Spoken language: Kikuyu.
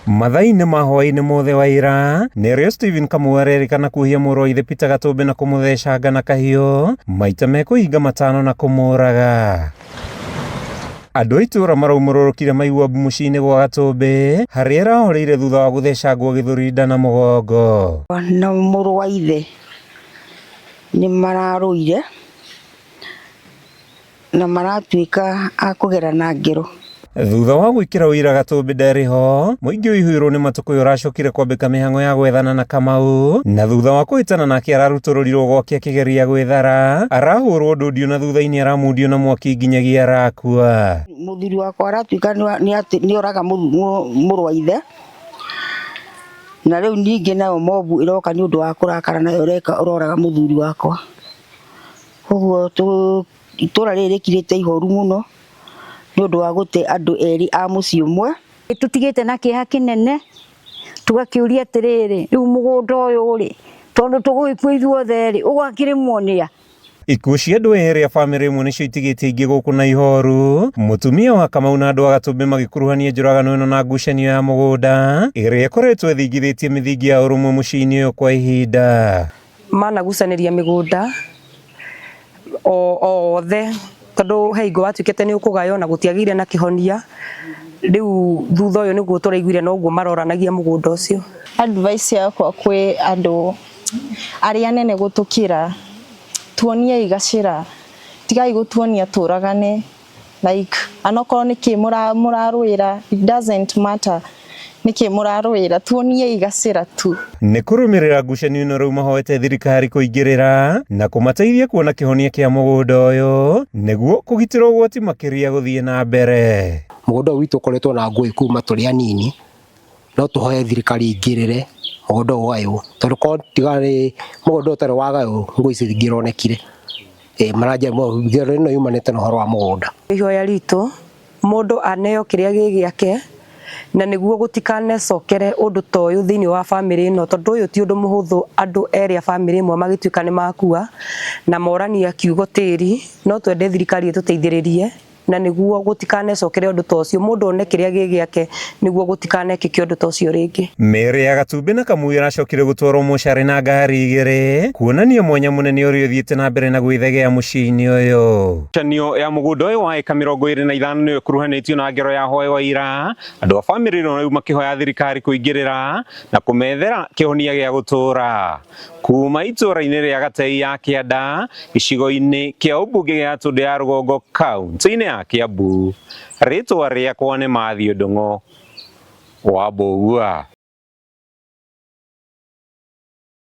Mathaa-inĩ ma hwaĩ-inĩ mothe wa ira nĩrĩo Stephen Kamau arerĩkana kuhia mũrũ wa ithe Peter Gatũmbĩ na kũmũthecanga na kahiũ maita mekũhinga matano na kũmũraga. Andũ a itũũra maraumũrũrũkire maigua mbu mũciĩ-inĩ gwa Gatũmbĩ harĩa arahoreire thutha wa gũthecangwo gĩthũri, nda na mũgongo. Na mũrũ wa ithe nĩ mararũire na maratuĩka a kũgerana ngero. Thutha wa gwĩkĩra ũira Gatũmbĩ ndarĩ ho, mũingĩ ũihũirwo nĩ matũkũyũ ũracokire kwambĩka mĩhang'o ya gwethana na Kamau, na thutha wa kũhĩtana nake ararutũrũrirwo gwake akĩgeria gwĩthara, arahũrwo ndundio na thutha-inĩ aramundio na mwaki nginyagia arakua. Mũthuri wakwa aratuĩka nĩ oraga mũrũ wa ithe, na rĩu ningĩ nayo mobu ĩroka nĩ ũndũ wa kũrakara nayo ĩreka ũroraga mũthuri wakwa. Koguo itũra rĩrĩ rĩkirĩte ihoru mũno nĩ ũndũ wa gũte andũ erĩ a mũciĩ ũmwe. Tũtigĩte na kĩeha kĩnene, tũgakĩũria atĩrĩrĩ, rĩu mũgũnda ũyũ rĩ, tondũ tũgũgĩkua ithuothe rĩ, ũgakĩrĩmwo nĩa? Ikuũ cia andũ erĩ a bamĩrĩ ĩmwe nĩcio itigĩtie aingĩ gũkũ na ihoru. Mũtumia wa Kamau na andũ a Gatũmbĩ magĩkuruhania njũragano ĩno na ngucanio ya mũgũnda ĩrĩa ĩkoretwo ĩthingithĩtie mĩthingi ya ũrũmwe mũciĩ-inĩ ũyũ kwa ihinda. Managucanĩria mĩgũnda o othe tondũ he hingo watuĩkĩte nĩ ũkũgaywo na gũtiagĩire na kĩhonia. Rĩu thutha ũyũ nĩguo tũraiguire noguo maroranagia mũgũnda ũcio. Advice yakwa kwĩ andũ arĩa anene gũtũkĩra, tuoniei gacĩra, tigai gũtuonia tũragane, like anokorwo nĩkĩ mũrarũĩra, it doesn't matter nĩkĩ mũrarũĩra, tuoniei gacĩra tu. Nĩ kũrũmĩrĩra ngucanio ĩno rĩu mahoete thirikari kũingĩrĩra na kũmateithia kuona kĩhonia kĩa mũgũnda ũyũ nĩguo kũgitĩra ũgwati makĩria gũthiĩ na mbere. Mũgũnda ũyũ witũ ũkoretwo na ngũĩ kuma tũrĩ anini, no tũhoe thirikari ĩingĩrĩre mũgũnda ũyũ ũgaywo, tondũ korwo tiga nĩ mũgũnda ũyũ ũtarĩ wagaywo ngũĩ ici itingĩronekire. Maranjia ngero ĩno yumanĩte na ũhoro wa mũgũnda. Ihoya ritũ mũndũ aneo kĩrĩa gĩ gĩake na nĩguo gũtikanecokere ũndũ ta ũyũ thĩinĩ wa bamĩrĩ ĩno, tondũ ũyũ ti ũndũ mũhũthũ andũ erĩ a bamĩrĩ ĩmwe magĩtuĩka nĩ makua na morania kiugo tĩri. No twende thirikari ĩtũteithĩrĩrie na nĩguo gũtikanecokere ũndũ ta ũcio, mũndũ one kĩrĩa gĩ gĩake nĩguo gũtikanekĩke ũndũ ta ũcio rĩngĩ. Mĩĩrĩ ya Gatumbĩ na Kamau ĩracokire gũtwarwo mocarĩ na ngari igĩrĩ kuonania mwanya mũnene ũrĩa ũthiĩte na mbere na gwĩthegea mũciĩ-inĩ ũyũ. Ngucanio ya mũgũnda ũyũ wa ĩka 25 nĩyo ĩkuruhanĩtio na ngero ya hwaĩ wa ira, andũ a bamĩrĩ ĩno rĩu makĩhoya thirikari kũingĩrĩra na kũmethera kĩhonia gĩa gũtũũra. Kuma itũũra-inĩ rĩa Gatei ya Kĩanda, gĩcigo-inĩ kĩa ũmbunge gĩa Gatũndũ ya Rũgongo, kaunti-inĩ ya Kiambu, rĩtwa rĩakwa nĩ Matthew Ndung'u wa Mbũgua.